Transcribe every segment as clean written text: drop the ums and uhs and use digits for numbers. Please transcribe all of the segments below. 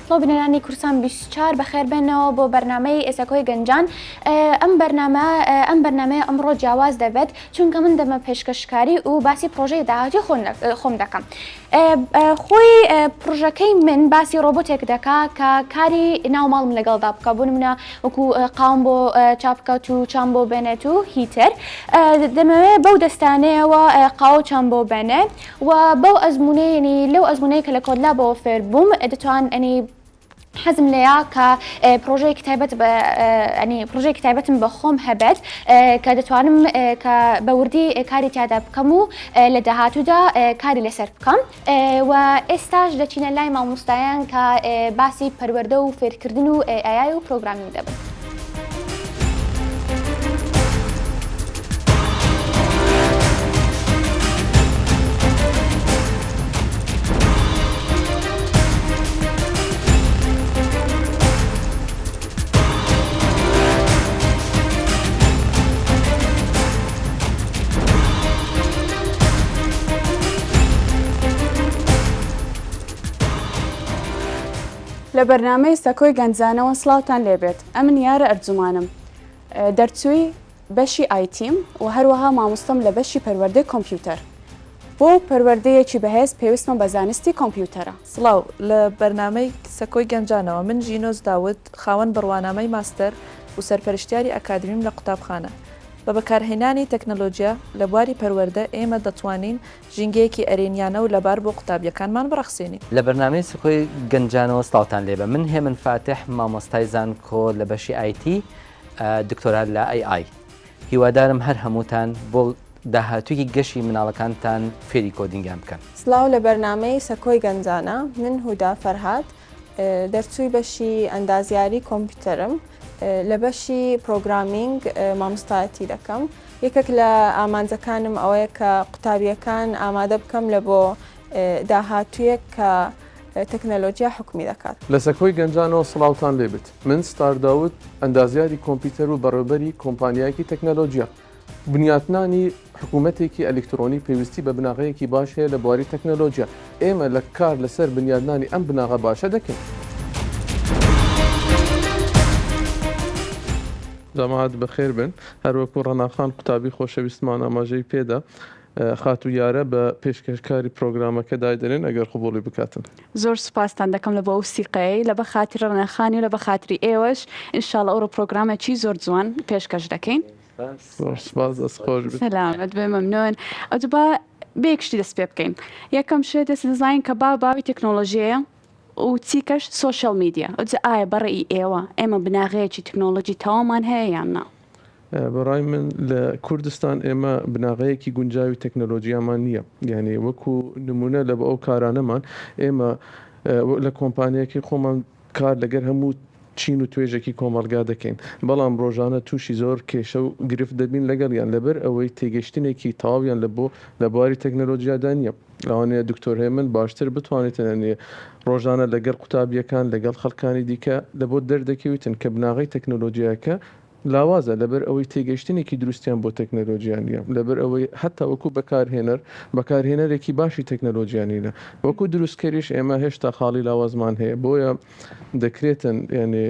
سڵاو بینەرانی کوردستان 24 بەخێر بێنەوە بۆ بەرنامەی سەکۆی گەنجان ئەم بەرنامە ئەم بەرنامەیە ئەمڕۆ جیاواز دەبێت چونکە من دەمە پێشکەشکاری و باسی پرۆژەی داهاتوی خۆم دەکەم خۆی پرۆژەکەی من باسی ڕۆبۆتێک دەکا کە کاری ناو ماڵم لەگەڵدا بکە بۆ نمونە وەکو قاوم بۆ چا بکات و چام بۆ بێنێت و هیتر دەمەوێت بەو دەستانەیەوە قاوە چام بۆ بێنێ و بەو ئەزموونەی یەنی لەو ئەزموونەی کە لە Code Lab ەوە فێر بووم دەتوان ئەنی حەزم لێیە کە پرۆژەیەکی تایبەت بە ئەنی پرۆژەیەکی تایبەتم بە خۆم هەبێت کە دەتوانم کە بە وردی کاری تیادا بکەم و لە داهاتوودا کاری لەسەر بکەم و ئێستاش دەچینە لای مامۆستایان کە باسی پەروەردە و فێرکردن و AI و programming دەبن. لە بەرنامەی سەکۆی گەنجانەوە سڵاوتان لێبێت ئەمن یارە ئەرجومانم دەرچووی بەشی IT م و هەروەها مامۆستام لە بەشی پەروەردەی کۆمپیوتەر. بۆ پەروەردەیەکی بەهێز پێویستمان بە زانستی کۆمپیوتەرە. سڵاو، لە بەرنامەی سەکۆی گەنجانەوە من ژینۆز داود خاوەن بڕوانامەی ماستەر و سەرپەرشتیاری ئەکادیمیم لە قوتابخانە. بە بەکارهێنانی تەکنەلۆجیا لە بواری پەروەردە ئێمە دەتوانین ژینگەیەکی ئەرێنیانە و لەبار بۆ قوتابییەکانمان بڕەخسێنین. لە بەرنامەی سەکۆی گەنجانەوە سڵاوتان لێبێ من هێمن فاتح مامۆستای زانکۆ لە بەشی IT دکتۆرا لە AI هیوادارم هەر هەمووتان بۆ داهاتوویەکی گەشی مناڵەکانتان فێری coding یان بکەن. سڵاو لە بەرنامەی سەکۆی گەنجانە من هودا فەرهاد دەرچووی بەشی ئەندازیاری کۆمپیوتەرم لە بەشی programming مامۆستایەتی دەکەم یەکێک لە ئامانجەکانم ئەوەیە کە قوتابیەکان ئامادە بکەم لە بۆ داهاتوویەک کە تەکنەلۆجیا حوکمی دەکات. لە سەکۆی گەنجانەوە سڵاوتان لێبێت من ستار داود ئەندازیاری کۆمپیوتەر و بەڕێوبەری کۆمپانیایەکی تەکنەلۆجیا. بنیاتنانی حکوومەتێکی ئەلیکترۆنی پێویستی بە بناغەیەکی باش هەیە لە بواری تەکنەلۆجیا. ئێمە لە کار لەسەر بنیادنانی ئەم بناغە باشە دەکەین. جەماعەت بەخێر بێن. هەروەکو ڕەنا خان قوتابی خۆشەویستمان ئاماژەی پێدا، خاتوو یارە بە پێشکەشکاری پرۆگرامەکە دایدەنێن ئەگەر قبوڵی بکاتن. زۆر سوپاستان دەکەم لە بۆ ئەو سیقەیەی لە بە خاتری ڕەنا خانی و لە بە خاتری ئێوەش ان شاء اللە ئەوڕۆ پرۆگرامێکی زۆر جوان پێشکەش دەکەین. زۆر سوپاس دەست خۆش بێت. سەلامەت بێ مەمنون. ئەوجا با بە یەک شتی دەست پێ بکەین. یەکەم شت ئێستا دەزانین کە باو باوی تەکنۆلۆژیەیە و چیکەش social media. ئەوجا ئایا بە ڕەئی ئێوە ئێمە بناغەیەکی تەکنۆلۆژی تەواومان هەیە یان نا؟ بەڕای من لە کوردستان ئێمە بناغەیەکی گونجاوی تەکنەلۆجیامان نییە یعنی وەکو نمونە لە بۆ ئەو کارانەمان ئێمە لە کۆمپانیەکی خۆمان کار لەگەر هەموو چین و توێژێکی کۆمەڵگا دەکەین بەڵام ڕۆژانە تووشی زۆر کێشە و گرفت دەبین لەگەڵیان لەبەر ئەوەی تێگەشتنێکی تەواویان لە بۆ لە بواری تەکنەلۆجیادا نییە لەوانەیە دکتۆر هێمن باشتر بتوانێتن ئەنێ ڕۆژانە لەگەڵ قوتابیەکان لەگەڵ خەڵکانی دیکە لە بۆ دەردەکەویتن کە بناغەی تەکنەلۆجیاکە لاوازە لەبەر ئەوەی تێگەیشتنێکی دروستیان بۆ تەکنەلۆجیا نییە، لەبەر ئەوەی هەتا وەکو بەکارهێنەر، بەکارهێنەرێکی باشی تەکنەلۆجیا نینە، وەکو دروستکەریش ئێمە هێشتا خاڵی لاوازمان هەیە، بۆیە دەکرێتن یانی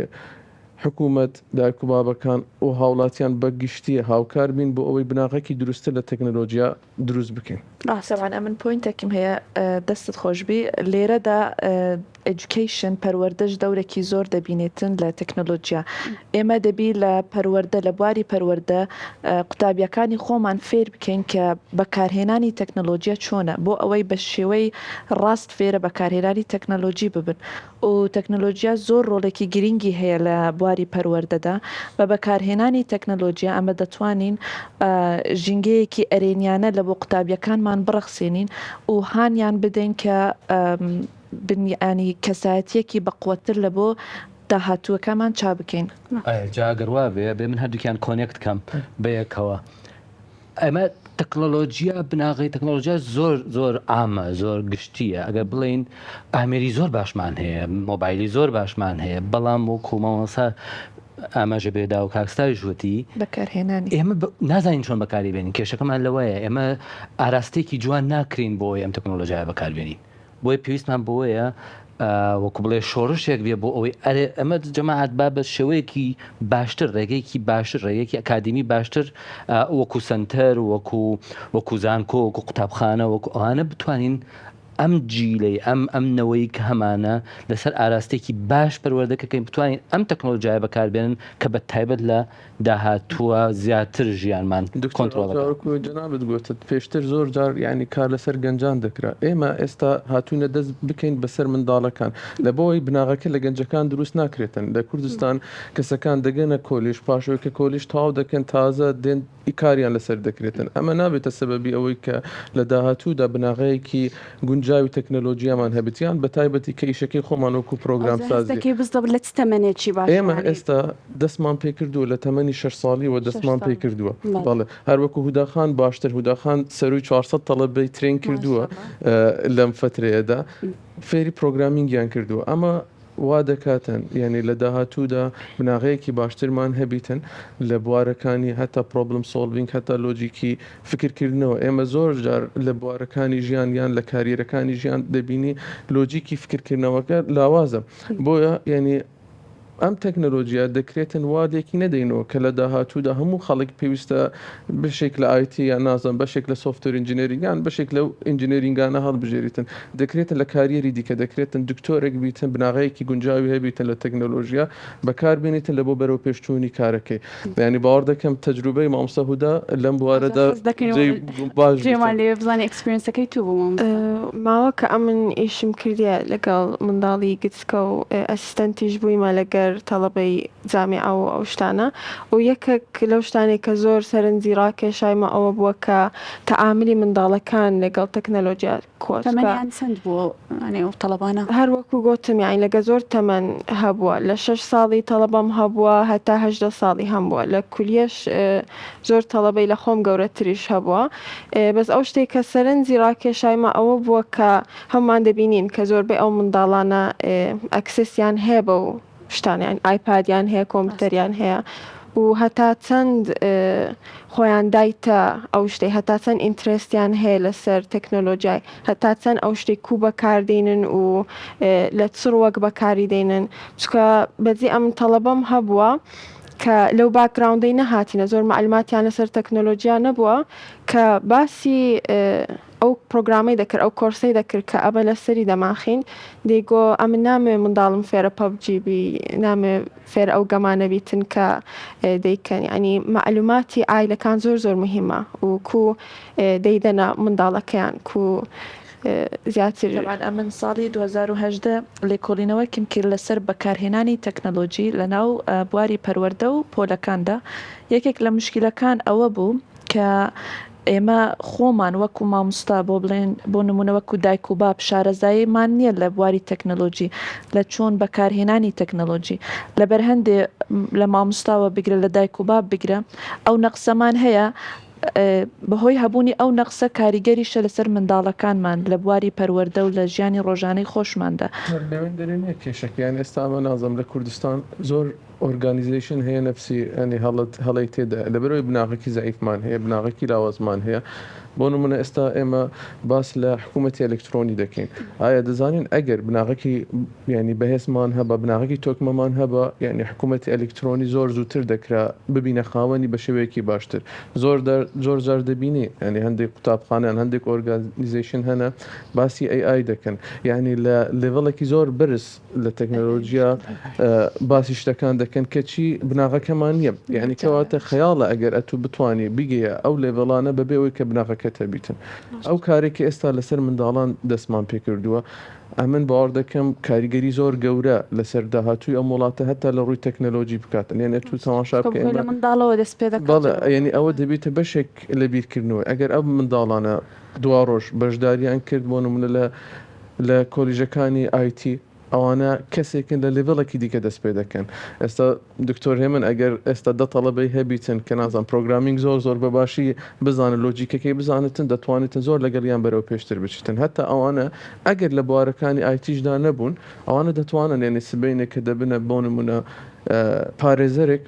حکومەت، دایک و بابەکان و هاوڵاتیان بە گشتی هاوکار بین بۆ ئەوەی بناغەکی دروستتر لە تەکنەلۆجیا دروست بکەین. ڕاستە. تەبعەن ئەمن point ێکم هەیە دەستت خۆشبی لێرەدا Education پەروەردەش دەورێکی زۆر دەبینێتن لە تەکنۆلۆجیا ئێمە دەبی لە پەروەردە لە بواری پەروەردە قوتابیەکانی خۆمان فێر بکەین کە بەکارهێنانی تەکنەلۆجیا چۆنە بۆ ئەوەی بە شێوەی ڕاست فێرە بەکارهێنانی تەکنەلۆجی ببن و تەکنەلۆجیا زۆر ڕۆڵێکی گرنگی هەیە لە بواری پەروەردەدا بە بەکارهێنانی تەکنەلۆجیا ئەمە دەتوانین ژینگەیەکی ئەرێنیانە لە بۆ قوتابیەکانمان بڕەخسێنین و هانیان بدەین کە بنیانی کەسایەتیەکی بەقوەتتر لە بۆ داهاتووەکەمان چا بکەین. ئایا جا گەر وابێ ئەبێ من هەردووکیان connect کەم بەیەکەوە ئەمە تەکنۆلۆژیا بناغەی تەکنۆلۆژیا زۆر زۆر عامە زۆر گشتیە ئەگەر بڵین ئامێری زۆر باشمان هەیە مۆبایلی زۆر باشمان هەیە بەڵام وەکو مامۆستا ئاماژە پێدا و کاک ستاریش وتی بەکارهێنانی ئێمە نازانین چۆن بەکاری بێنین کێشەکەمان لەوەیە ئێمە ئاراستێکی جوان ناکرین بۆ ئەم تەکنۆلۆژیای بەکاربێنین بۆیە پێویستمان بەوەیە. وەکو بڵێ شۆڕشێک بێ بۆ ئەوەی ئەرێ ئەمە جەماعەت با بە شێوەیەکی باشتر ڕێگەیەکی باشتر ڕێگەیەکی ئەکادیمی باشتر وەکو سەنتەر وەکو وەکو زانکۆ وەکو قوتابخانە وەکو ئەوانە بتوانین ئەم جیلەی ئەم ئەم نەوەی کە هەمانە لەسەر ئاراستێکی باش پەروەردەکەکەین بتوانین ئەم تەکنۆلۆژیایە بەکاربێنن کە بە تایبەت لە داهاتووە زیاتر ژیانمان دکتۆر کۆنترۆڵ ئەوجا دەکات. وەکو جەنابت گوتت پێشتر زۆر جار یانی کار لەسەر گەنجان دەکرا ئێمە ئێستا هاتوینە دەست بکەین بەسەر منداڵەکان لەبەوەی بناغەکە لە گەنجەکان دروست ناکرێتن لە کوردستان کەسەکان دەگەنە کۆلیژ پاشەوەی کە کۆلیژ تەواو دەکەن تازە دێن کاریان لەسەر دەکرێتن ئەمە نابێتە سەبەبی ئەوەی کە لە داهاتوودا بناغەیەکی گونجاوی تەکنەلۆجیامان هەبێت یان بەتایبەتی کە ئیشەکەی خۆمان وەکو پرۆگرام ئەوجا هەست سازی دەکەی بزەبت لە چ تەمەنێکی باشە ئێمە یانی ئێستا دەستمان پێکردووە لە تەمەنی شەش ساڵیەوە شەش دەستمان ساڵ پێکردووە بەڵێ بەڵێ هەر وەکو هودا خان باشتر هودا خان سەرووی 400 تەڵەبەی train کردووە ماشاءاللە لەم فەترەیەدا فێری programming یان کردووە ئەمە وا دەکاتن یانی لە داهاتوودا بناغەیەکی باشترمان هەبیتن لە بوارەکانی هەتا problem solving هەتا لۆجیکی فکرکردنەوە ئێمە زۆر جار لە بوارەکانی ژیان یان لە career ەکانی ژیان دەبینی لۆجیکی فکرکردنەوەکە لاوازە بۆیە یانی ئەم تەکنەلۆجیا دەکرێتن وا لێکی نەدەینەوە کە لە داهاتوودا هەموو خەڵک پێویستە بەشێک لە IT یان نازانم بەشێک لە software engineering یان بەشێک لەو engineering انە هەڵبژێریتن دەکرێتن لە career ی دیکە دەکرێتن دکتۆرێک بیتن بناغەیەکی گونجاوی هەبیتن لە تەکنەلۆژیا بەکار بێنیتن لە بۆ بەرەو پێشچوونی کارەکەی یانی باوەڕ دەکەم تەجروبەی مامۆستا هودا لەم ئەوجا بوارەدا حەز دەکەین جێی باش جێمان بیتن. لێ بزانین experience ەکەی تو بوو مامۆستا. ماوە کە ئەمن ئیشم کردیە لەگەڵ منداڵی گچکە و assistant یش بوویمە لەگەر تەڵەبەی جامیعە و ئەو شتانە و یەکەک لەو شتانەی کە زۆر سەرنجی ڕاکێشایمە ئەوە بووە کە تەعاملی منداڵەکان لەگەڵ تەکنەلۆجیا کووە چونکە تەمەنیان چەند بووە یانی ئەو تەڵەبانە؟ هەر وەکوو گۆتم یانی لەگە زۆر تەمەن هەبووە لە شەش ساڵی تەڵەبەم هەبووە هەتا 18 ساڵی هەم بووە لە کولیەش زۆر تەڵەبەی لە خۆم گەورەتریش هەبووە بەس ئەو شتێک کە سەرنجی ڕاکێشایمە ئەوە بووە کە هەموومان دەبینین کە زۆربەی ئەو منداڵانە access یان هەیە بەو شتانە یان ئایپادیان هەیە کۆمپیوتەریان هەیە و هەتا چەند خۆیان دایتە ئەو شتەی هەتا چەند interest یان هەیە لەسەر تەکنۆلۆژیای هەتا چەند ئەو شتێک کو بەکاردێنن و لە چ ڕوەک بەکاری دێنن چکە بەجێ ئەم تەڵەبەم هەبووە کە لەو background ەی نەهاتینە زۆر معلوماتیان لەسەر تەکنۆلۆژیا نەبووە کە باسی ئەو پرۆگرامەی دەکرد ئەو کۆرسەی دەکرد کە ئەمە لەسەری دەماخین دەیگۆ ئەمن نامەوێ منداڵم فێرە PUBG بی نامەوێ فێرە ئەو game انە بیتن کە دەیکەن یعنی مەعلوماتی عایلەکان زۆر زۆر مهمە و کو دەیدەنە منداڵەکەیان کو زیاتر. تەبعەن ئەمن ساڵی 2018 لێکۆڵینەوەکم کرد لەسەر بەکارهێنانی تەکنەلۆجی لەناو بواری پەروەردە و پۆلەکاندا یەکێک لە مشکیلەکان ئەوە بوو کە ئێمە خۆمان وەکو ماموستا بۆ بڵێن بۆ نمونە وەکو دایک و باب شارەزاییمان نییە لە بواری تەکنەلۆجی لە چۆن بەکارهێنانی تەکنەلۆجی لەبەر هەندێ لە ماموستاوە بگرە لە دایک و باب بگرە ئەو نەقسەمان هەیە بەهۆی هەبوونی ئەو نەقسە کاریگەریشە لەسەر منداڵەکانمان لە بواری پەروەردە و لە ژیانی ڕۆژانەی خۆشماندا. هەر لەوێن دەرێ نییە کێشەکە یان ئێستا ئەمە نازانم لە کوردستان زۆر organization هەیە نەفسی یانی هەڵەت هەڵەی تێدایە لەبەرئەوەی بناغەکی زەعیفمان هەیە بناغەکی لاوازمان هەیە بۆ نمونە ئێستا ئێمە باس لە حکوومەتی ئەلکترۆنی دەکەین ئایا دەزانین ئەگەر بناغەکی یانی بەهێزمان هەبا بناغەکی تۆکمەمان هەبا یانی حکوومەتی ئەلکترۆنی زۆر زووتر دەکرا ببینە خاوەنی بە شێوەیەکی باشتر زۆر زۆر جار دەبینی یانی هەندێک قوتابخانە یان هەندێک organization هەنە باسی AI دەکەن یانی لە level ێکی زۆر بەرز لە تەکنەلۆژیا باسی شتەکان دەکەن کەچی بناغەکەمان نییە یعنی کەواتە خەیاڵە ئەگەر ئەتوو بتانی بگەیە ئەو level انە بەبێ ئەوەی کە بناغەکەت هەبیتن ئەو کارێک کە ئێستا لەسەر منداڵان دەستمان پێکردووە ئەمن باوەڕ دەکەم کاریگەری زۆر گەورە لەسەر داهاتووی ئەم وڵاتە هەتا لە ڕووی تەکنەلۆژی بکاتن یعنی ئەتوو تەماشا بکە لە منداڵەوە دەست پێ دەکات بەڵێ یعنی ئەوە دەبیتە بەشێک لە بیرکردنەوەی ئەگەر ئەم منداڵانە دواڕۆژ بەشداریان کرد بۆ نمونە لە لە کۆلیژەکانی IT ئەوانە کەسێکن لە level ێکی دیکە دەست پێ دەکەن ئێستا دکتۆر هێمن ئەگەر ئێستا دە تەڵەبەی هەبیتن کە نازان programming زۆر زۆر بە باشی بزانن لۆجیکەکەی بزانتن دەتوانیتن زۆر لەگەڵیان بەرەو پێشتر بچیتن هەتا ئەوانە ئەگەر لە بوارەکانی IT یشدا نەبوون ئەوانە دەتوانن یعنی سبەینێ کە دەبنە بۆ نمونە پارێزەرێک.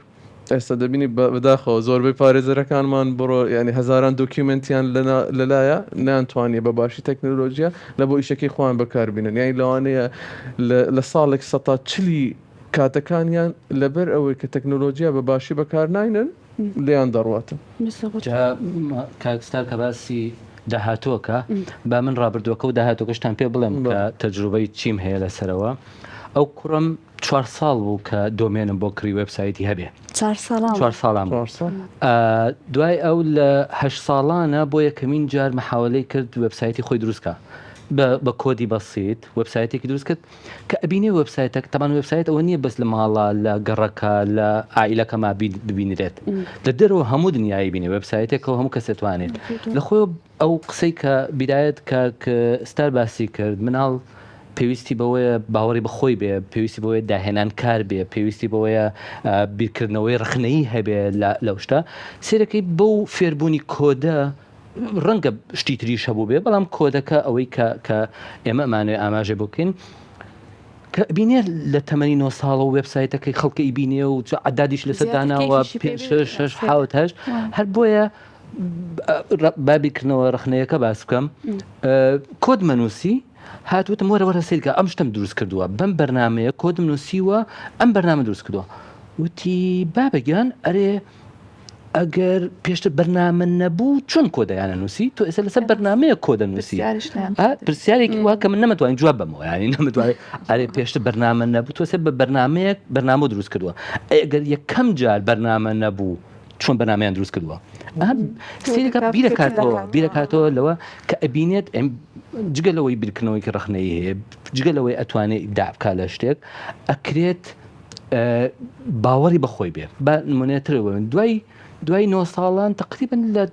ئێستا دەبینی بەداخەوە زۆربەی پارێزەرەکانمان بڕۆ یانی هەزاران document یان لەلایە نەیانتوانیە بە باشی تەکنەلۆجیا لە بۆ ئیشەکەی خۆیان بەکاربینن یانی لەوانەیە لە ساڵێک سەتا چلی کاتەکانیان لەبەر ئەوەی کە تەکنەلۆجیا بە باشی بەکار ناینن لێیان دەڕواتن. جا کاک ستار کە باسی داهاتووەکە با من ڕابردووەکە و داهاتووەکەشتان پێ بڵێم کە تەجروبەی چیم هەیە لەسەرەوە ئەو کوڕم چوار ساڵ بوو کە domain م بۆ کڕی وێبسایتی هەبێ چوار ساڵان چوار ساڵان بوو. دوای ئەو لە هەشت ساڵانە بۆ یەکەمین جار محاوەلەی کرد وێبسایتی خۆی دروست کا بە بە کۆدی بەسیت وێبسایتێکی دروست کرد کە ئەبینێ وێبسایتەک تەبان وێبسایت ئەوە نییە بەس لە ماڵە لە گەڕەکە لە عائیلەکەما ببینرێت لە دەرەوە هەموو دنیای بینێ وێبسایتێکەوە هەموو کەسێ توانێت لە خۆی ئەو قسەی کە بیدایەت کاک ستار باسی کرد مناڵ پێویستی بەوەیە باوەڕی بە خۆی بێ پێویستی بەوەیە داهێنان کار بێ پێویستی بەوەیە بیرکردنەوەی ڕخنەیی هەبێ لەو شتە سێرەکەی بەو فێربوونی کۆدە ڕەنگە شتی تریش هەبوو بێ بەڵام کۆدەکە ئەوەی کە کە ئێمە ئەمانەوێ ئاماژەی بۆ بکەین کە بینێ لە تەمەنی 9 ساڵە و وێبسایتەکەی خەڵکە ئیبینێ و عدادیش لەسەر داناوە پێ شەش شەش حوت هەشت هەر بۆیە با بیرکردنەوە ڕەخنەیەکە باس بکەم کۆد مەنووسی هات وتم وەرە وەرە سیرکە ئەم شتم دروست کردووە بەم بەرنمەیە کۆدم نووسیوە ئەم بەرنامە دروست کردووە وتی بابە گیان ئەرێ ئەگەر پێشتر بەرنامە نەبوو چۆن کۆدەیانە نووسی تۆ ئێستا لەسەر بەرنمەیە کۆدە نووسی پرسیارێکی وا کە من نەمەتوانین جواب بەمەوە ینی نەمەتوانین ئەرێ پێشتر بەرنامە نەبوو تۆ سێ بە بەرنمەیەک بەرنامە دروست کردووە ئەگەر یەکەم جار بەرنامە نەبوو چۆن بەرنامەیان دروست کردووە سیرەکە بیرەکاتەوە بیرەکاتەوە لەوە کە ئەبینێت جگە لەوەی بیرکردنەوەیکی ڕخنەی هەیە جگە لەوەی ئەتوانێت ئیبداع بکات لە شتێک ئەکرێت باوەڕی بەخۆی بێ با نمونەتر دوای دوای 9 ساڵان تقریبا لە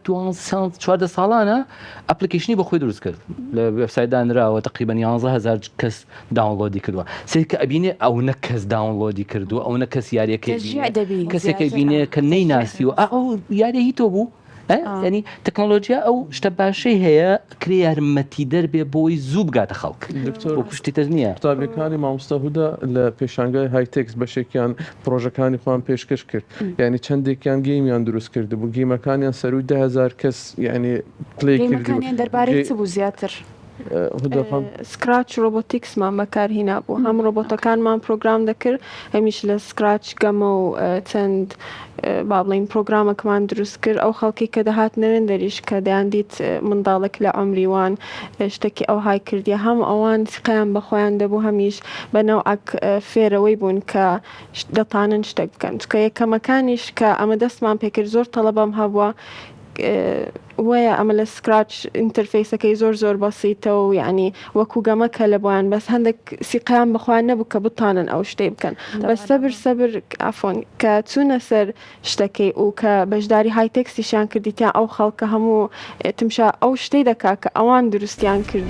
14 ساڵانە application ی بۆ خۆی دروست کرد لە وێبسایت دانراوە تقریبا 11 هزار کەس download ی کردووە سەیر کە ئەبینێ ئەونە کەس download ی کردووە ئەونە کەس یاریەکەی تەشجیع دەبی کەسێکەی زیاتر بینێ کە نەیناسیوە ئا ئەو یاریە هی تۆ بوو ئە؟ یانی تەکنۆلۆجیا ئەو شتە باشەی هەیە کرێ یارمەتیدەر بێ بۆی زوو بگاتە خەڵک دکتۆر وەکو شتی تر نییە. قوتابیەکانی مامۆستا هودا لە پێشانگای هایتێکس بەشێکیان پڕۆژەکانی خۆیان پێشکەش کرد یانی چەندێکیان game یان دروست کردبوو game ەکانیان سەرووی 10000 کەس یانی play کردبوو game ەکانیان دەربارەی چ بوو زیاتر؟ Scratch robotics مان بەکار هینابوو هەم ڕۆبۆتەکانمان پرۆگرام دەکرد هەمیش لە Scratch گەمە و چەند با بڵین پرۆگرامەکەمان دروست کرد ئەو خەڵکی کە دەهات نەوێن دەریش کە دەیان دیت منداڵێک لە عمری وان شتێکی ئەوهای کردیە هەم ئەوان سیقەیان بە خۆیان دەبوو هەمیش بە نەوعەک فێرەوەی بوون کە دەتانن شتێک بکەن چونکە یەکەمەکانیش کە ئەمە دەستمان پێکرد زۆر تەڵەبەم هەبووە وەیە ئەمە لە Scratch interface ەکەی زۆر زۆر بەسیتە و یەعنی وەکو گەمە کە لە بۆیان بەس هەندێک سیقەیان بە خۆیان نەبوو کە بتانن ئەو شتەی بکەن بەس سەبر سەبر عەفوەن کە چوونە سەر شتەکەی و کە بەشداری هایتێکسیشیان کرد دیتیان ئەو خەڵکە هەموو تمشا ئەو شتەی دەکا کە ئەوان دروستیان کرد.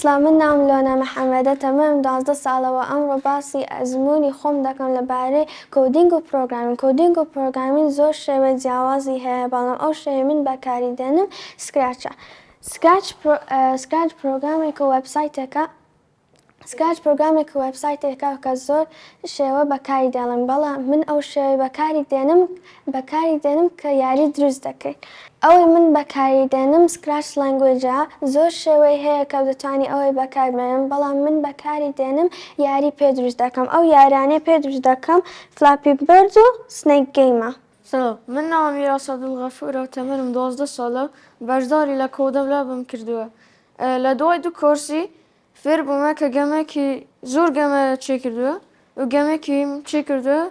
سڵاو من ناوم لۆنا محەمەدە تەمەنم 12 ساڵە وە ئەمڕۆ باسی ئەزموونی خۆم دەکەم لە بارەی coding و programming coding و programming زۆر شێوەی جیاوازی هەیە بەڵام ئەو شێوەی من بەکاری دێنم Scratch ە Scratch Scratch پرۆگرامێک و وێبسایتێکە Scratch پرۆگرامێک و وێبسایتێکە کە زۆر شێوە بەکاری دێڵن بەڵام من ئەو شێوەی بەکاری دێنم بەکاری دێنم کە یاری دروست دەکەین. ئەوەی من بەکاری دێنم Scratch language ە زۆر شێوەی هەیە کە دەتوانی ئەوەی بەکار بێنم بەڵام من بەکاری دێنم یاری پێ دروست دەکەم ئەو یاریانەی پێ دروست دەکەم Flappy Bird و Snake Game ە. سڵاو، من ناوم میراس عەبدولغەفورە و تەمەنم 12 ساڵە و بەشداری لە Coding Lab م کردووە. لە دوای دوو کۆرسی فێر بوومە کە گەمەکی زۆر گەمە چێ کردووە و گەمەکیم چێ کردووە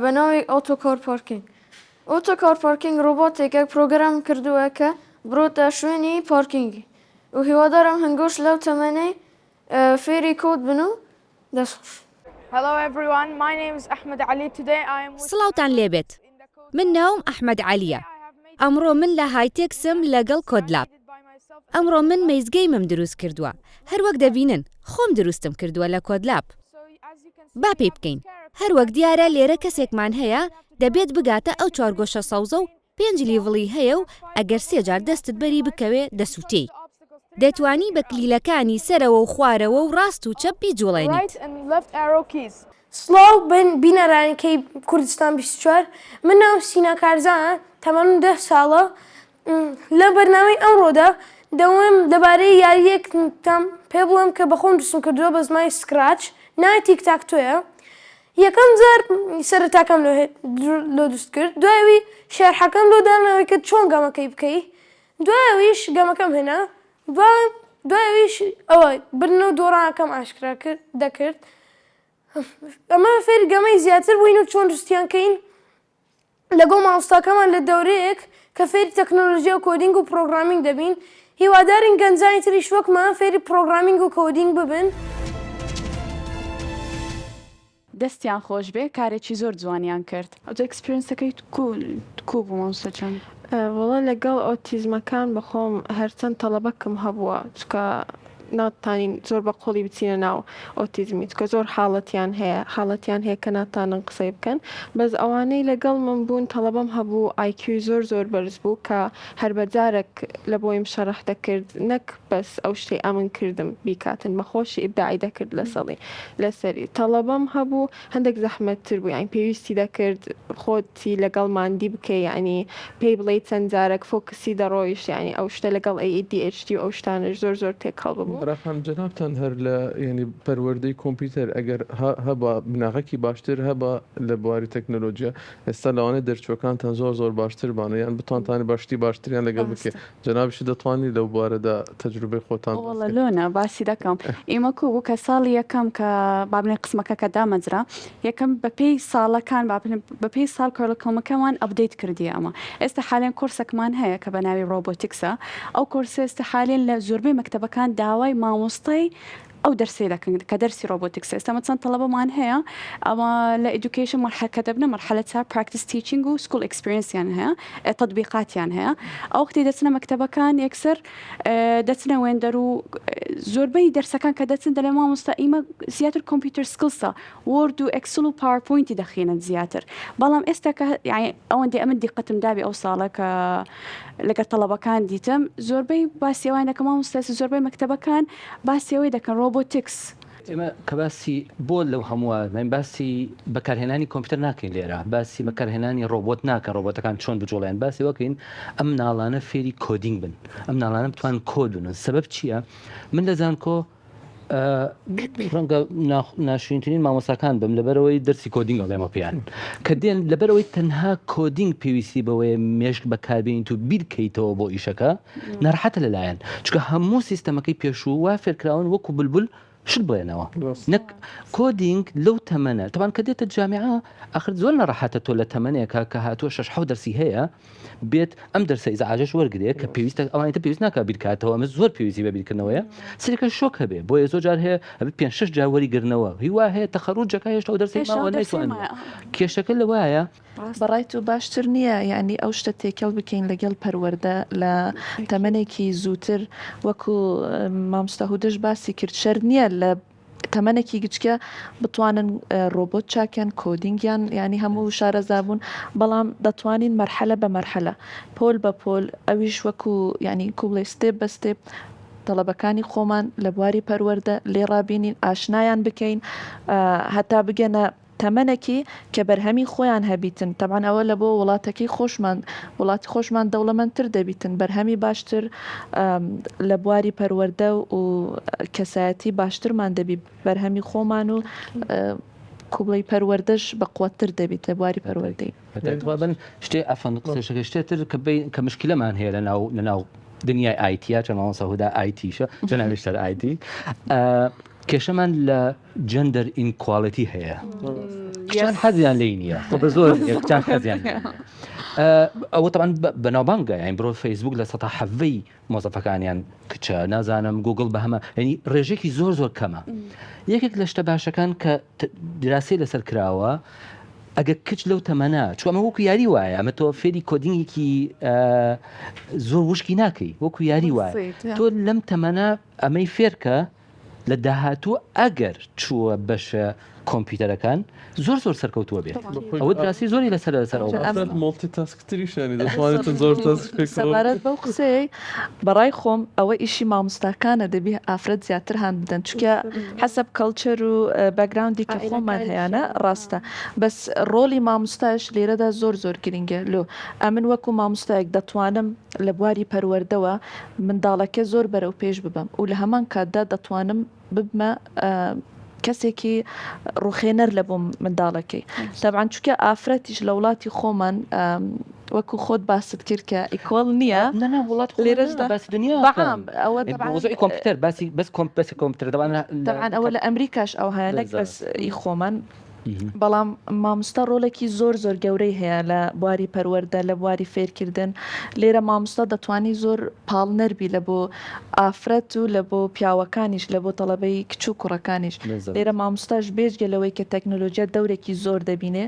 بە ناوی auto car parking. Auto car parking ڕۆبۆتێکە پرۆگرام کردووە کە بڕۆتە شوێنی parking ی و هیوادارم هەنگۆش لەو تەمەنەی فێری کۆد بن و دەست خۆش. سڵاوتان لێبێت من ناوم ئەحمەد عەلیە ئەمڕۆ من لە هایتێکسم لەگەڵ Codelab ئەمڕۆ من maze game م دروست کردووە هەروەک دەبینن خۆم دروستم کردووە لە Codelab با پێی بکەین هەروەک دیارە لێرە کەسێکمان هەیە دەبێت بگاتە ئەو چوارگۆشە سەوزە و پێنج level ی هەیە و ئەگەر سێ جار دەستت بەری بکەوێ دەسوتێی. دەتوانی بە کلیلەکانی سەرەوە و خوارەوە و ڕاست و چەپ بیجوڵێنیت. سڵاو بینەرانی کەی کوردستان 24 من ناوم سینا کارزانە تەمەنم دە ساڵە لە بەرنامەی ئەمڕۆدا دەوێم لەبارەی یارییەکتان پێ بڵێم کە بەخۆم دروستم کردووە بە زمانی Scratch ناوی Tic Tac Toe یە یەکەم جار سەرەتاکەم لۆ دروست کرد دوای ئەوی شەرحەکەم لۆ داناوی کە چۆن گەمەکەی بکەی دوای ئەویش گەمەکەم هێنا دوای ئەویش ئەوە بردن و دۆڕانەکەم ئاشکرا کرد دەکرد ئەمە فێری گەمەی زیاتر بووین و چۆن دروستیان کەین لەگەڵ مامۆستاکەمان لە دەورەیەک کە فێری تەکنۆلۆژیا و coding و programming دەبین، هیوادارین گەنجانی تریش وەکمان فێری programming و coding ببن. دەستیان خۆشبێ کارێکی زۆر جوانیان کرد. ئەوجا experience ەکەی کو بوو مامۆستا جان؟ وەڵا لەگەڵ ئۆتیزمەکان بەخۆم هەرچەند تەڵەبەکم هەبووە چونکە ناتانین زۆر بە قوڵی بچینە ناو ئۆتیزمی چونکە زۆر حاڵەتیان هەیە حاڵەتیان هەیە کە ناتانن قسەی بکەن بەس ئەوانەی لەگەڵ من بوون تەڵەبەم هەبوو IQ ی زۆر زۆر بەرز بوو کە هەر بە جارەک لە بۆیم شەڕح دەکرد نەک بەس ئەو شتەی ئەمن کردم بیکاتن بە خۆشی ئیبداعی دەکرد لەسەڵی لەسەری تەڵەبەم هەبوو هەندێک زەحمەتتر بوو یانی پێویستی دەکرد خۆتی لەگەڵ ماندی بکەی یانی پێی بڵێی چەند جارەک focus ی دەڕۆیشت یانی ئەو شتە لەگەڵ ADHD و ئەو شتانەش زۆر زۆر تێکەڵ ببوو. ڕەخان جەنابتان هەر لە یانی پەروەردەی کۆمپیوتەر ئەگەر هەبا بناغەکی باشتر هەبا لە بواری تەکنەلۆجیا ئێستا لەوانەیە دەرچووەکانتان زۆر زۆر باشتر بان یان بتوانتانی باشتی باشتریان لەگەڵ بکەی ڕاستە. جەنابیشت دەتوانی لەو بوارەدا تەجروبەی خۆتان باس وەڵا کەی. لۆنە باسی دەکەم ئیمە کو بوو کە ساڵی یەکەم کە با بڵێین قسمەکە کە دامەزرا یەکەم بەپێی ساڵەکان با بڵێین بەپێی ساڵ curriculum ەکەمان update کردیە ئەمە ئێستا حالێن کۆرسەکمان هەیە کە بە ناوی robotics ە ئەو کۆرسە ئێستا حالێن لە زۆربەی مەکتەبەکان داوای مامۆستای ئەو دەرسەی دەکەن کە دەرسی robotics ە ئێستا ئەمە چەند تەڵەبەمان هەیە ئەمە لە education مەرحەلە کە دەبنە مەرحەلە چار practice teaching و school experience یان هەیە تەتبیقاتیان هەیە ئەو وەختی دەچنە مەکتەبەکان یەکسەر دەچنە وێندەر و زۆربەی دەرسەکان کە دەچن دەلێ مامۆستا ئیمە زیاتر computer skills ە Word و Excel و PowerPoint ی دەخینن زیاتر بەڵام ئێستا کە یانی ئەوەندەی ئەمن دیقەتم دابێ ئەو ساڵە کە لەگەر تەڵەبەکان دیتم زۆربەی باسی ئەوان دەکەم مامۆستا زۆربەی مەکتەبەکان باسی ئەوەی دەکەن robotics. ئێمە کە باسی بۆ لەو هەمووە ناین باسی بەکارهێنانی کۆمپیوتەر ناکەین لێرە باسی بەکارهێنانی ڕۆبۆت ناکەن ڕۆبۆتەکان چۆن بجوڵێن باسی وەکەین ئەم مناڵانە فێری coding بن ئەم مناڵانە بتوان کۆد بنووسن سەبەب چییە من لە زانکۆ ڕەنگە ناشرینترین مامۆساکان بم لەبەرەوەی دەرسی coding ئەڵێمە پێیان کە دێن لەبەرەوەی تەنها coding پێویستی بەوەیە مێشک بەکاربێنیت و بیرکەیتەوە بۆ ئیشەکە ناڕەحەتە لەلایەن چونکە هەموو سیستەمەکەی پێشوو وا فێرکراون وەکو بلبل شت بڵێنەوە نەک coding لەو تەمەنە تەبان کە دێتە جامیعە ئەخر زۆر ناڕەحەتە تۆ لە تەمەنێکە کە هاتووە شەش حەوت دەرسی هەیە بێت ئەم دەرسە ئیزعاجەش وەرگێ کە پێویستە ئەوانی تر پێویست ناکە بیرکاتەوە ئەمە زۆر پێویستی بە بیرکردنەوەیە سرەکە شۆک هەبێ بۆیە زۆر جار هەیە ئەبێت پێ شش جار وەریگرنەوە هیوا هەیە تەخەروجەکە هێشتا ئەو دەرسەی ماوە نەیتوانیوە کێشەکە لەوایە بەڕای تۆ باشتر نییە یانی ئەو شتە تێکەڵ بکەین لەگەڵ پەروەردە لە تەمەنێکی زووتر وەکو مامۆستا هودەش باسی کرد شەرت نییە لە تەمەنێکی گچکە بتوانن ڕۆبۆت چاکەن coding یان ینی هەموو شارەزا بوون بەڵام دەتوانین مەرحەلە بە مەرحەلە پۆل بە پۆل ئەویش وەکو ینی کوبڵێ step بە step تەڵەبەکانی خۆمان لە بواری پەروەردە لێ ڕابینین ئاشنایان بکەین هەتا بگەنە تەمەنەکی کە بەرهەمی خۆیان هەبیتن تەبعەن ئەوە لە بۆ وڵاتەکەی خۆشمان وڵاتی خۆشمان دەوڵەمەندتر دەبیتن بەرهەمی باشتر لە بواری پەروەردە و کەسایەتی باشترمان دەبی بەرهەمی خۆمان و کوبڵی پەروەردەش بە قوتتر دەبیت لە بواری پەروەردەی. بن شتێ ئەفەن قسەشەکە شتێ تر کە بین کە مشکلەمان هەیە لە ناو لە ناو دنیای IT یا چەند مامۆستا هودا IT شە جەنابیشتر IT کێشەمان لە gender inequality هەیە کچان حەزیان لێی نییە بە زۆر کچان حەزیان ئەوە تەبعەن بەناوبانگە یان بڕۆ فەیسبوک لە سەتا حەڤەی مۆزەفەکانیان کچە نازانم گوگل بە هەمە ینی ڕێژێکی زۆر زۆر کەمە یەکێک لە شتە باشەکان کە دراسی لەسەر کراوە ئەگە کچ لەو تەمەنە چوە ئەمە وەکو یاری وایە ئەمە تۆ فێری coding ێکی زۆر وشکی ناکەی وەکو یاری وایە تۆ لەم تەمەنە ئەمەی فێرکە لە داهاتوو ئەگەر چووە بەشە. کۆمپیوتەرەکان زۆر زۆر سەرکەوتووە بێت ئەوە دراسی زۆری لەسەر لەسەر ئەو باسە. multitask تریشانی دەتوانێتن زۆر task پێکەوە سەبارەت بەو قسەیەی بەڕای خۆم ئەوە ئیشی مامۆستاکانە دەبی ئافرەت زیاتر هان بدەن چونکە حەسەب culture و background ی کە خۆمان هەیانە ڕاستە بەس ڕۆڵی مامۆستاش لێرەدا زۆر زۆر گرنگە لۆ ئەمن وەکو مامۆستایەک دەتوانم لە بواری پەروەردەوە منداڵەکە زۆر بەرەو پێش ببەم و لە هەمان کاتدا دەتوانم ببمە کەسێکی ڕوخێنەر لە بۆ منداڵەکەی تەبعەن چونکە ئافرەتیش لە وڵاتی خۆمان وەکو خۆت باست کرد کە equal نییە وڵات لێرەشدا باسی دنیا بەعام ئەوە وەزعی کۆمپیوتەر باسی بەس کۆمپ بەسی کۆمپیوتەر دەبان تەبعەن ئەوە لە ئەمریکاش ئەو هەیە نەک بەس ئی خۆمان بەڵام مامۆستا ڕۆڵێکی زۆر زۆر گەورەی هەیە لە بواری پەروەردە لە بواری فێرکردن لێرە مامۆستا دەتوانی زۆر پاڵنەر بی لە بۆ ئافرەت و لە بۆ پیاوەکانیش لە بۆ تەڵەبەی کچ و کوڕەکانیش لێرە مامۆستاش بێجگە لەوەی کە تەکنۆلۆژیا دەورێکی زۆر دەبینێ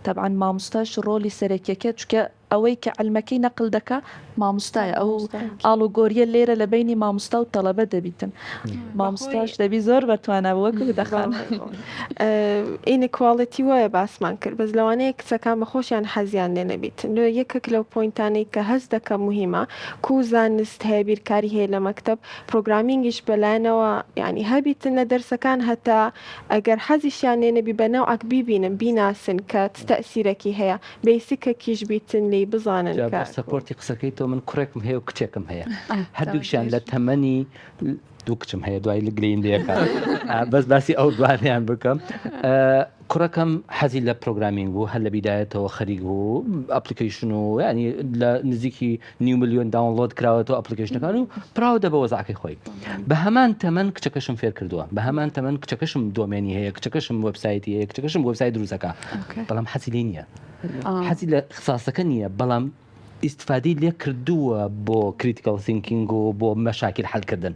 تەبعەن مامۆستاش ڕۆڵی سەرەکیەکە چونکە ئەوەی کە عیلمەکەی نەقل دەکا ماموستایە ئەو ئاڵوگۆریە لێرە لە بەینی ماموستا و تەڵەبە دەبیتن ماموستاش دەبی زۆر بەتوانا بوو وەک هودە خان. inequality وایە باسمان کرد بەس لەوانەیە کچەکان بە خۆشیان حەزیان لێ نەبیت لۆ یەکێک لەو point انەی کە هەست دەکەم موهیمە کو زانست هەیە بیرکاری هەیە لە مەکتەب programming یش بەلایەنەوە یانی هەبیتن لە دەرسەکان هەتا ئەگەر حەزیشیان لێ نەبی بە نەوعەک بیبینن بیناسن کە چ تەئسیرەکی هەیە basic ەکیش بیتن لێی بزانن جا کە. بۆ support ی قسەکەی تۆ من کوڕێکم هەیە و کچێکم هەیە هەردووکیان لە تەمەنی دوو کچم هەیە دوای گلەییم لێکا بەس باسی ئەو دوانیان بکەم کوڕەکەم حەزی لە programming بوو هەر لە بیدایەتەوە خەریک بوو application و ینی لە نزیکی نیو ملیۆن download کراوەتەوە application ەکان و proud ە بە وەزعەکەی خۆی بە هەمان تەمەن کچەکەشم فێر کردووە بە هەمان تەمەن کچەکەشم domain ی هەیە کچەکەشم وبسایتی هەیە کچەکەشم وبسایت دروستەکە بەڵام حەزی لێ نییە حەزی لە اختصاصەکە نییە بەڵام ئیستفادەی لێ کردووە بۆ critical thinking و بۆ مەشاکیل حلکردن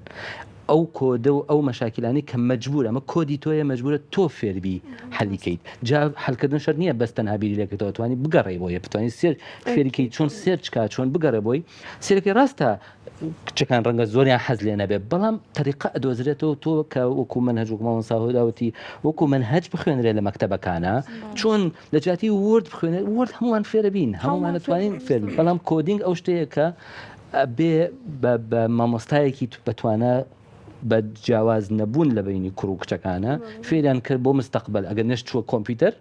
ئەو کۆدە و ئەو مەشاکیلانەی کە مەجبورە ئەمە کۆدی تۆیە مەجبورە تۆ فێربی حەلی کەیت جا حەلکردن شەرت نییە بەس تەنها بیری لێکەیتەوە توانی بگەڕێی بۆی بتوانی سێر فێری کەی چۆن search کا چۆن بگەڕێ بۆی سێرەکەی ڕاستە کچەکان ڕەنگە زۆریان حەز لێ نەبێ بەڵام تەریقە ئەدۆزرێتەوە تۆ کە وەکو مەنهەج وەکو مامۆستا هۆدا وتی وەکو مەنهەج بخوێنرێ لە مەکتەبەکانە چۆن لە جیاتی Word بخوێنێ Word هەمووان فێرە بین هەموومان ئەتوانین فێر بین بەڵام coding ئەو شتەیە کە ئەبێ بە بە مامۆستایەکی بەتوانا بە جیاواز نەبوون لە بەینی کوڕ و کچەکانە فێریان کرد بۆ مستەقبەل ئەگەر نەش چووە کۆمپیوتەر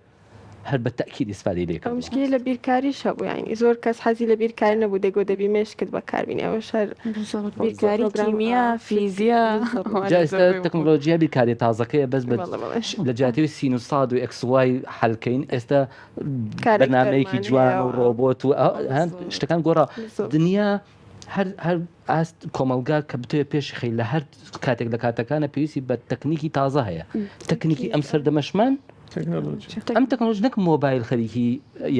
هەر بە تەئکید ئیسفادەی لێ کردووە. مشکلەی لە بیرکاریش هەبوو یانی زۆر کەس حەزی لە بیرکاری نەبوو دەیگۆت دەبی مێشکت بەکاربینی ئەوەش هەر بیرکاری کیمیا فیزیا جا ئێستا تەکنۆلۆژیا بیرکاریە تازەکەیە بەس بە لە جیاتی سین و ساد و x y حەلکەین ئێستا بەرنامەیەکی جوان و ڕۆبۆت و شتەکان گۆڕا دنیا هەر هەر ئاست کۆمەلگا کە بتەوێت پێشی خەی لە هەر کاتێک لە کاتەکانە پێویستی بە تەکنیکی تازە هەیە تەکنیکی ئەم سەردەمەشمان ئەم تەکنۆلۆژی نەک مۆبایل خەریکی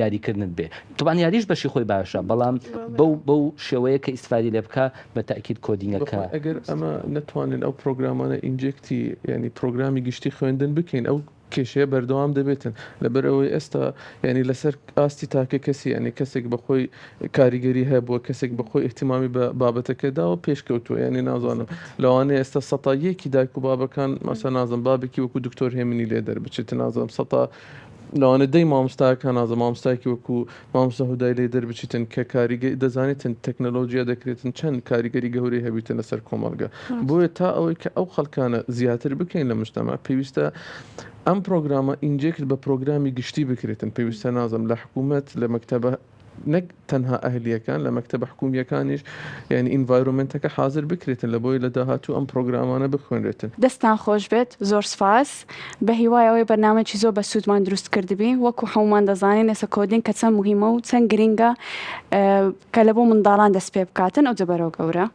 یاریکردنت بێ طبعا یاریش بەشی خۆی باشە بەڵام بەو بەو شێوەیە کە ئیسفادی لێ بکە بە تاکید coding ەکە ئەگەر ئەمە نەتوانین ئەو پرۆگرامانە inject ی ینی پرۆگرامی گشتی خوێندن بکەین ئەو کێشەیە بەردەوام دەبێتن لەبەر ئەوەی ئێستا یانی لەسەر ئاستی تاکە کەسی یانی کەسێک بەخۆی کاریگەری هەبووە کەسێک بەخۆی ئیهتیمامی بە بابەتەکە داوە پێشکەوتووە یانی نازانم لەوانەیە ئێستا سەتا یەکی دایک و بابەکان مەسە نازم بابێکی وەکو دکتۆر هێمنی لێ دەربچێت نازم سەتا لەوانە دەی مامۆستاکان نازم مامۆستایەکی وەکو مامۆستا هودای لێ دەربچیتن کە کاریگەری دەزانیتن تەکنەلۆجیا دەکرێتن چەند کاریگەری گەورەی هەبیتن لەسەر کۆمەڵگە بۆیە تا ئەوەی کە ئەو خەڵکانە زیاتر بکەین لە مجتەمع پێویستە ئەم پرۆگرامە inject بە پرۆگرامی گشتی بکرێتن پێویستە نازم لە حکوومەت لە مەکتەبە نەک تەنها ئەهلیەکان لە مەکتەبە حکومیەکانیش یعنی environment ەکە حاضر بکرێتن لە بۆی لە داهاتوو ئەم پرۆگرامانە بخوێنرێتن. دەستتان خۆش بێت زۆر سوپاس. بە هیوای ئەوەی بەرنامەکی زۆر بەسوودمان دروست کردبی وەکو حەموومان دەزانین ئێستا coding کە چەند موهیمە و چەند گرینگە کە لە بۆ منداڵان دەست پێ بکاتن ئەوجە بەرەو گەورە.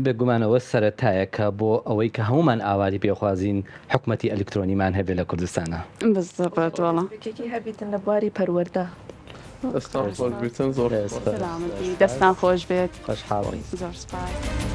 بێگومان ئەوە سەرەتایەکە بۆ ئەوەی کە هەموومان ئاواتی پێخوازین حکومەتی ئەلکترۆنیمان هەبێ لە کوردستانا. بالضبط وەڵا. دەستپێکێکی هەبیتن لە بواری پەروەردە. دەستان خۆش بیتن زۆر سوپاس. سەلامەت بی دەستان خۆش بێت. خۆشحاڵین. زۆر سوپاس.